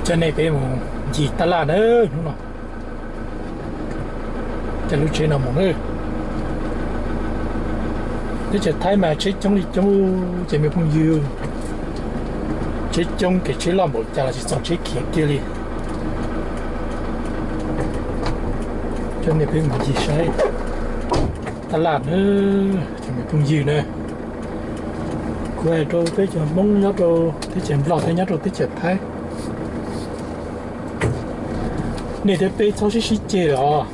Coj nej peb mus ncig tab laj na hnub no. Coj lub tsheb no mus na. Teb chaws Thaib mas tsheb coob li coob ces me phooj ywg, tsheb coob ces tsheb loj npaum cas los tsis txog tsheb khiav kiag li. Coj nej peb mus ncig saib tab laj na, cov me phooj ywg na. Kuv hais rau peb cov Hmoob nyob rau teb chaws Nplog thiab nyob rau teb chaws Thaib, nej thiab peb txhob sib sib ceg lawm os.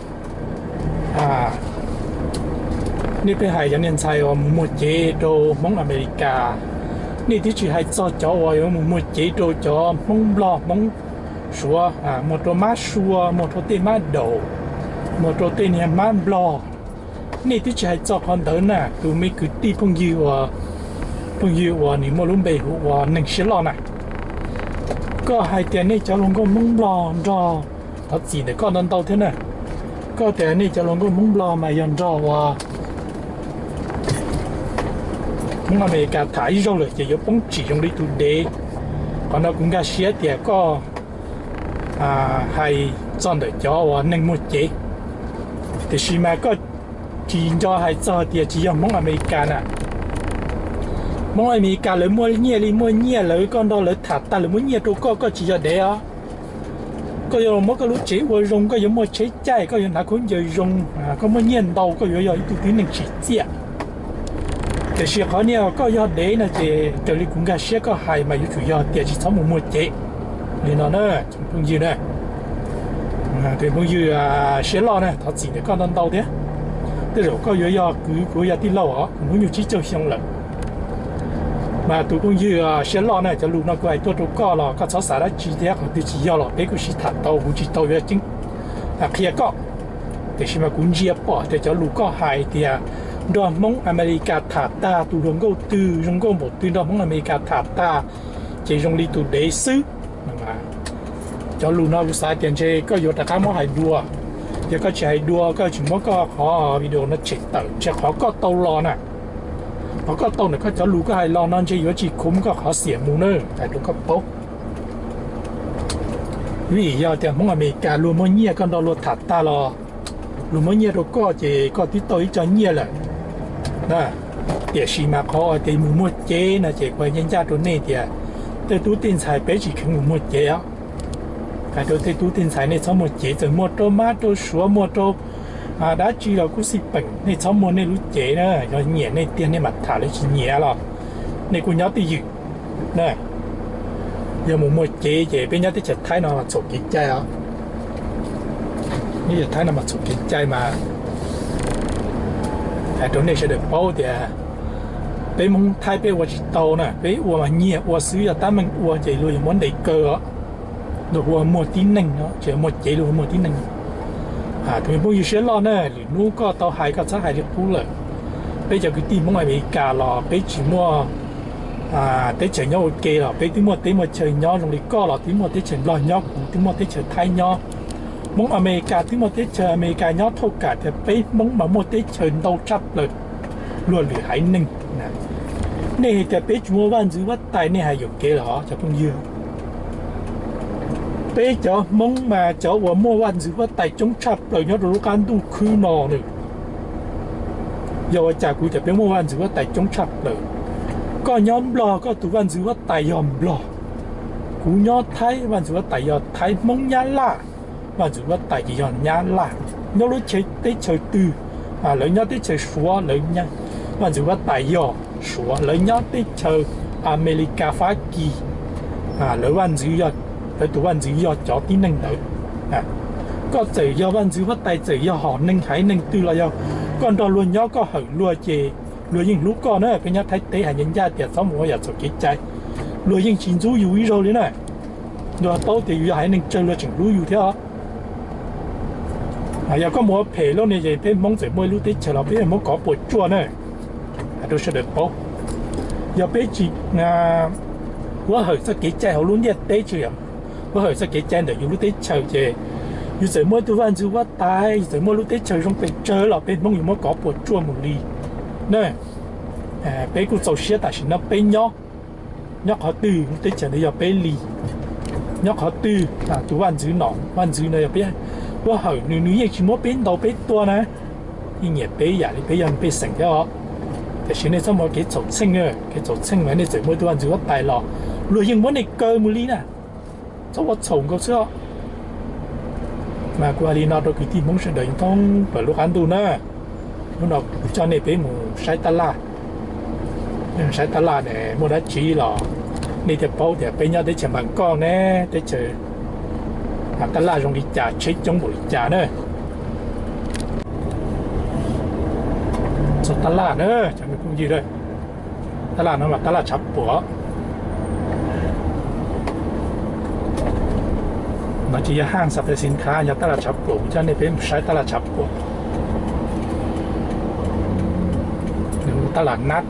Nej peb hais cov niag ntxhais uas mus muag cev rau Hmoob Amelikas, nej twb tsis hais txog cov uas yuav mus muag cev rau cov Hmoob Nplog, Hmoob Suav, muag rau mab sua, muag rau tej mab daum, muag rau tej niag mab Nplog. Nej twb tsis hais txog qhov ntawd na, tus me kwv tij phooj ywg uas, phooj ywg uas nws muaj lub npe hu ua Neeg Siab Loj na. Koj hais tias nej cov hluas nkauj Hmoob Nplog nrog, thov txim ntawm koj ntau ntau thiab na. Koj tias nej cov hluas nkauj Hmoob Nplog mas yog nrog uas Hmoob Amelikas tham ib zaug lawm ces yuav poob tsim zoo li tus dev. Qhov no kuv nkag siab tias koj hais txog ntawm cov uas neeg muag cev, tiam sis mas koj tsis nco hais txog tias tsis yog Hmoob Amelikas na. Hmoob Amelikas lawv muaj nyiaj li muaj nyiaj, lawv koj nrog lawv tham tag lawv muab nyiaj rau koj, koj tsis yog dev os. Koj yuav muab koj lub tsev ua zoo, koj yuav muaj tsheb caij, koj yuav hnav khaub ncaws zoo, koj muaj nyiaj ntau, koj yuav yog ib tug tib neeg tsim txiaj. Tiam sis qhov niag koj yog dev no ces raws li kuv nkag siab koj hais mas yuav tsum yog tias tsis txhob mus muag cev li no na, phooj ywg na. Tus phooj ywg Siab Loj na, thov txim ntawm koj ntau ntau thiab. Tej zaum koj yuav yog kwv, kuv yog tij laug os, kuv hnub nyoog tsib caug xyoo lawm. Mas tus phooj ywg Siab Loj na, cov lus no kuv hais tuaj rau koj los koj txhob xav dab tsi thiab, qhov twg tsis yog los peb kuj sib tham tau, kuv tsis tau yuav ceeb qhia koj. Tiam sis mas kuv ntsia pom tias cov lus koj hais tias nrog Hmoob Amelikas tham tag, tus hluas nkauj twg zoo nkauj npaum twg nrog Hmoob Amelikas tham tag ces zoo li tus dev xwb. Cov lus no kuv xav tias ntshe koj yuav rov qab muab hais dua. Yog koj tsis hais dua, koj tsis muab koj qhov video no tshem tawm, ntshe qhov koj tau los na, qhov koj tau ntawm koj cov lus koj hais los no ntshe yuav tsis khuv koj qhov xiam mus na, hais rau koj paub. Vim yog tias Hmoob Amelikas luag muaj nyiaj, koj nrog luag tham tag los luag muab nyiaj rau koj ces koj twb tau ib co nyiaj lawm. Tiam sis mas qhov tias mus muag cev no ces kuv hais ncaj ncaj rau nej tias tej tub tej ntxhais peb tsis kheev mus muag cev os. Hais rau tej tub tej ntxhais nej txhob muag cev, txawm muag rau mab rau suav, muag rau dab tsi los kuj xij peem, nej txhob muag nej lub cev na. Yog nyiam nej tiag nej mam tham, lawv tsis nyiam los nej kuj nyob twj ywm na. Yog mus muag cev ces peb nyob teb chaws Thaib no mas txhaum kev cai os. Nyob teb chaws Thaib no mas txhaum kev cai mas hais rau nej sawv daws paub tias peb Hmoob Thaib peb ua tsis tau na, peb ua mas nyiag ua xwb, yog tab meeg ua ces luag yuav muab ntes kaw os. Luag hu ua muag tib neeg no, tsis yog muag cev, luag hu ua muag tib neeg. Tus me phooj ywg Siab Loj na, lwm hnub koj tau hais koj txhob hais li qub lawm. Peb cov kwv tij Hmoob Amelikas los peb tsis muaj teb chaws nyob ua ke los peb twb muaj teb muaj chaw nyob, zoo li koj los twb muaj teb chaws Nplog nyob, kuv twb muaj teb chaws Thaib nyob. Hmoob Amelikas twb muaj teb chaws Amelikas nyob, thauj kam tias peb Hmoob mas muaj teb chaws ntau tshaj plaws luag lwm haiv neeg. Nej hais tias peb tsis muaj vaj ntxwv huab tais, nej hais yuam kev los cov phooj ywg. Peb cov Hmoob mas cov uas muaj vaj ntxwv huab tais coob tshaj plaws nyob rau lub qab ntuj khwb no na. Yog ua cas kuv tias peb muaj vaj ntxwv huab tais coob tshaj plaws? Koj nyob Nplog koj tus vaj ntxwv huab tais yog Nplog, kuv nyob Thaib vaj ntxwv huab tais yog Thaib, Hmoob Nyab Laj vaj ntxwv huab tais ces yog Nyab Laj. Nyob lub teb chaws twg, lawv nyob teb chaws Suav, lawv vaj ntxwv huab tais yog Suav, lawv nyob teb chaws Amelikas, Fab Kis, lawv vaj ntxwv, lawv tus vaj ntxwv yog cov tib neeg ntawd. Koj txawm yog vaj ntxwv huab tais, txawm yog hom neeg haiv neeg twg los yog koj nrog luag nyob koj hawm luag ces luag yeej hlub koj na. Peb nyob Thaib teb hais ncaj ncaj tias txhob mus ua yam txhaum kev cai, luag yeej tsis ntxub yus ib zaug li na. Luag paub tias yus yog haiv neeg tsawg luag tseem hlub yus thiab. Yog koj mus ua phem loj ne ces peb Hmoob txawm muaj ib lub teb chaws los peb muab kov puas tsuaj na. Hais rau sawv daws paub, yog peb tsis huab hawm txoj kev cai hauv lub ntiaj teb, tsis huab hawm txoj kev cai ntawm yus lub teb chaws ces yus txawm muaj ib tug vaj ntxwv huab tais, yus txawm muaj lub teb chaws zoo pes tsawg los peb Hmoob yuav muab kov puas tsuaj mus li na. Peb kuj txaus siab tam sim no peb nyob, nyob qhov twg lub teb chaws ntawd yog peb li. nyob qhov twg, tus vaj ntxwv no, vaj ntxwv no yog peb ua hawm nws, nws yeej tsis muab peb ntaus peb tua na, yeej nyiam peb yam li peb yog nws pej xeem thiab os. Tiam sis nej txhob muaj kev txhaum txheej, kev txhaum txheej mas nej txawm muaj tus vaj ntxwv huab tais los luag yeej muab nej kaw mus li na, txhob ua txhaum nkaus xwb os. Mas kuv hais li no rau kwv tij Hmoob sawv daws thoob plaws lub qab ntuj na, hnub no kuv coj nej peb mus saib tab laj. Saib tab laj ne muaj dab tsi los nej thiaj paub tias peb nyob teb chaws Npas Koj ne, teb chaws tab laj zoo li cas, tsheb coob npaum li cas na. Txog tab laj na cov me phooj ywg, tab laj no mas tab laj Tshav Puam. No tsis yog haj xas fes xis thav, yog tab laj Tshav Puam, kuv coj nej peb mus saib tab laj Tshav Puam, tab laj Nab.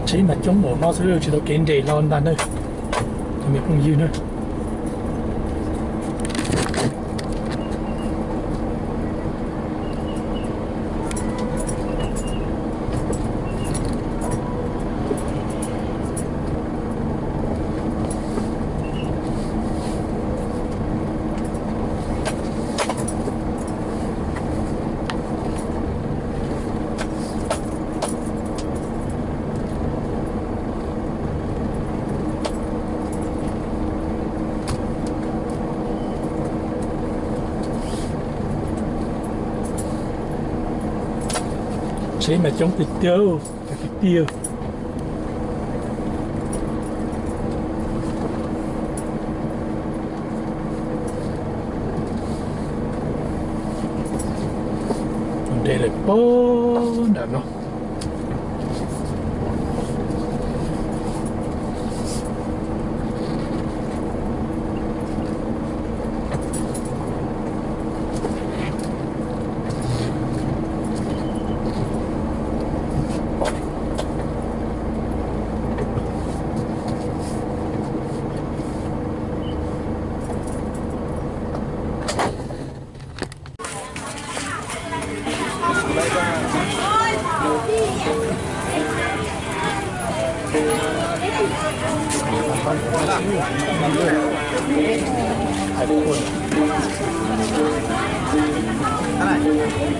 Tsheb mas coob npaum no xwb tsis tau kev nres hlo ntag na, cov me phooj ywg na. Tsheb mas coob tiag tiag, coob tiag tiag. Nres lawm pag nram no.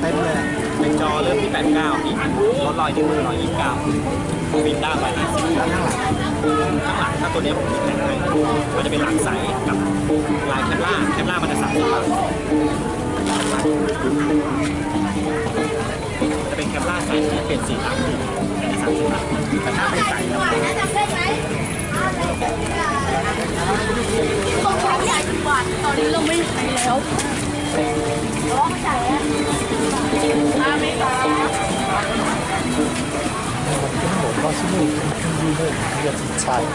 Tóp lawm, tes tso lub ib pam kaum, lub loj ib pam kaum, ib pam kaum, ib pam kaum. Khoom phim daj mas ib pam kaum, khoom phim daj, khoom phim daj, khoom phim daj mas ib pam kaum, khoom phim daj mas ib pam kaum. จะเป็นแคมราใสที่เปลี่ยนสีตามสี อันนี้สามสิบบาท แต่ถ้าเป็นใสครับ ต้องใช้จ่ายกี่บาท ตอนนี้เราไม่มีใครแล้ว ร้องจ่ายแล้ว อาเมริกา Mas coob npaum no xwb ne, coob li ne, yog tsis txhais.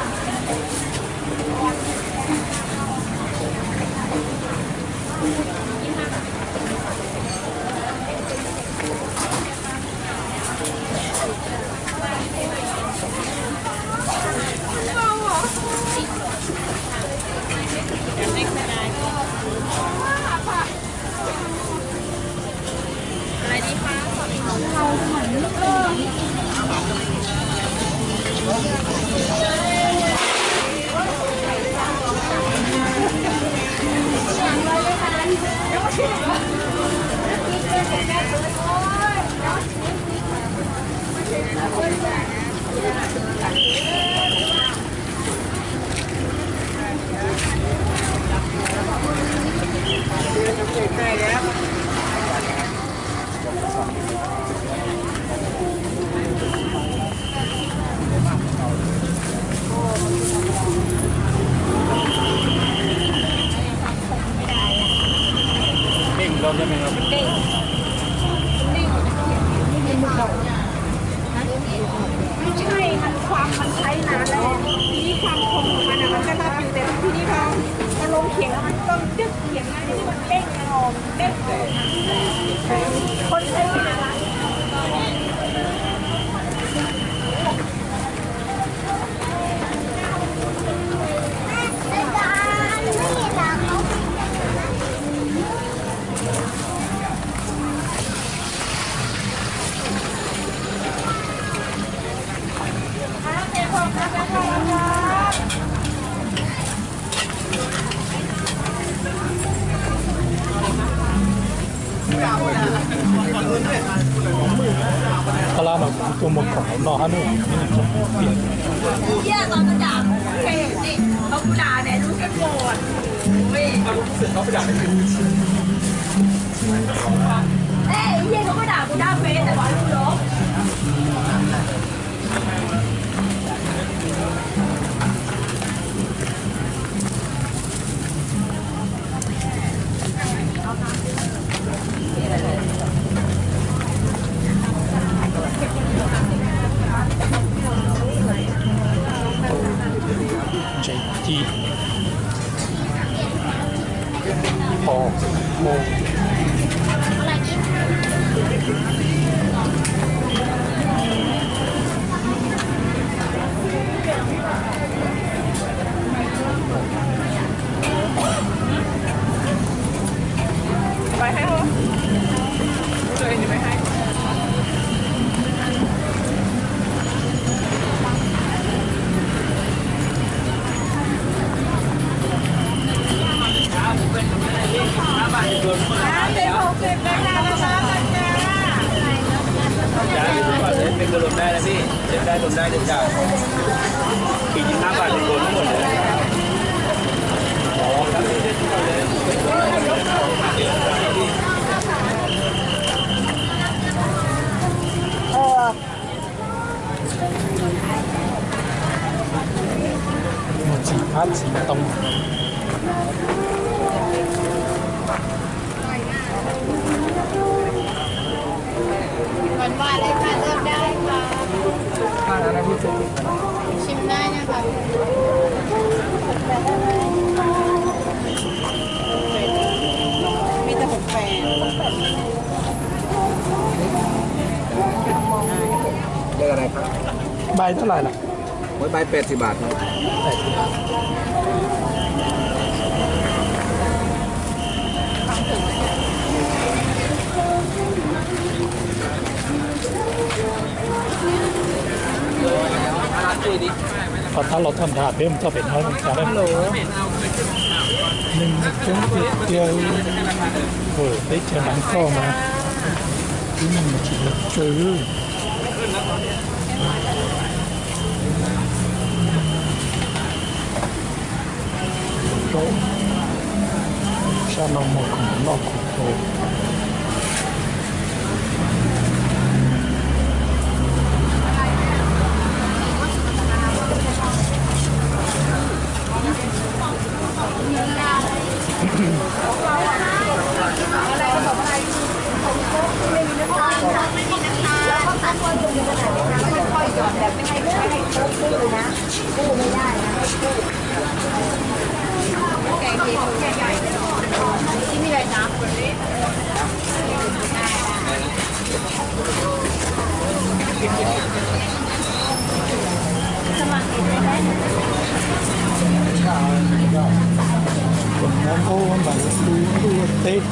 ไม่ใช่ มันความ มันใช้นานแล้ว ทีนี้ความคมของมันอะ มันก็น่ากิน แต่ทีนี้พอ พอลงเขียงแล้วมันต้องจึ๊กเขียงนะ ที่มันเด้งมันออก เด้งออก คนใช้งานละ Ua Tab laj no kuv tuaj muag khoom hauv no hab ne. Ntses ci, pos, mus. Ven que lo da, sí, se da lo da de ya. Y nada más lo da. Mus txiv qab txiv ntoo. Còn qua đây pha dơm đai mà. Sim nai nha. Bây giờ hụt phèn. Đây là này. Bài thế này là Mỗi bài pet si bat. Qhov thab los txog nrad peb mus txog pem no cas, neeg coob tiag tiag. Teb chaws Nplog mas tib neeg mas tsis muaj tswv. Sab no muag khoom noj khoom haus. Tus hmoob ub mas yuav tu ntuj ua teb,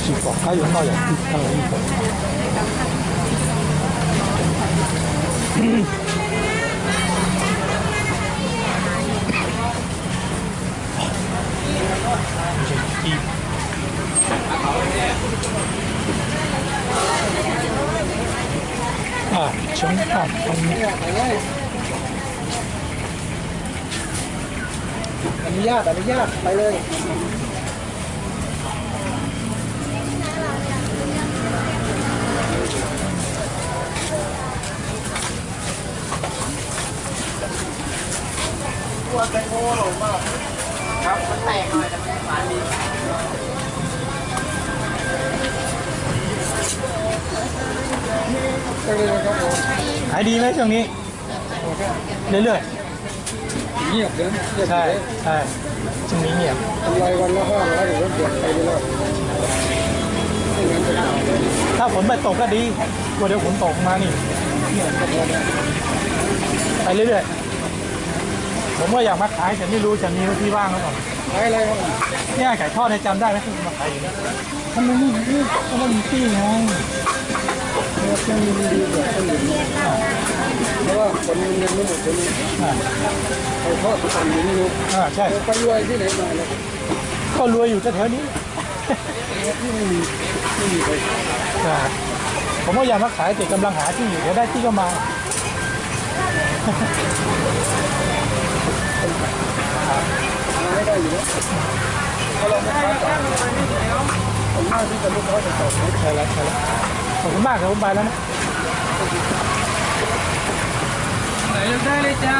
tsis pom qab yuav noj yam twg tag li. Tsob tam thoob. Tam li yaj, tam li yaj, pais lawm. Hais li meb xyoo ni. Hlwb lwj. Sim nyiam, sim nyiam. Thab fov npaij taus kaj dib, ua dawb fov taus mas ni. Hais hlwb lwj. Pom muaj yam mas qhaiv, tseem mej lug tseem nws ti vaaj no. Yaj kaim thoj ne cas daj mas qhaiv. Không có niềm tin, không có niềm tin này. Không có niềm tin, không có niềm tin. Đúng không? Có niềm tin mới một cái. À. Không có, không có niềm tin. À,ใช่. Con lui chứ này mà. Koj luag yus teb thawv ni. ผมก็อยากมาขายแต่กำลังหาที่อยู่ เดี๋ยวได้ที่ก็มา ใช่แล้ว ใช่แล้ว ขอบคุณมากครับ ผมไปแล้วนะ ไหนเลือกได้เลยจ้า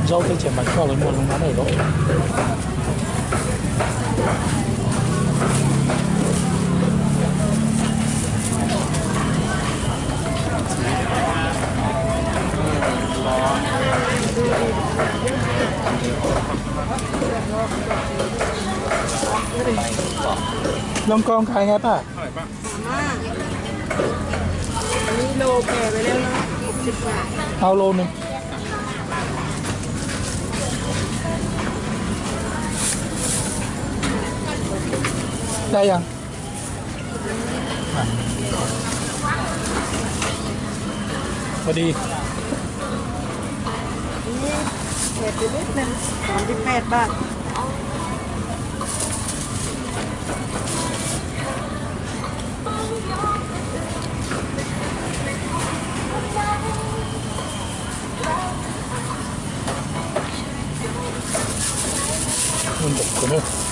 Zaub teb chaws mas coj los muag zoo no na los. Lông cong cái nghe ta. Ao lô này. Đây à? Podi. Ib eb peb, sixty-five baht. Ntawm kuv na.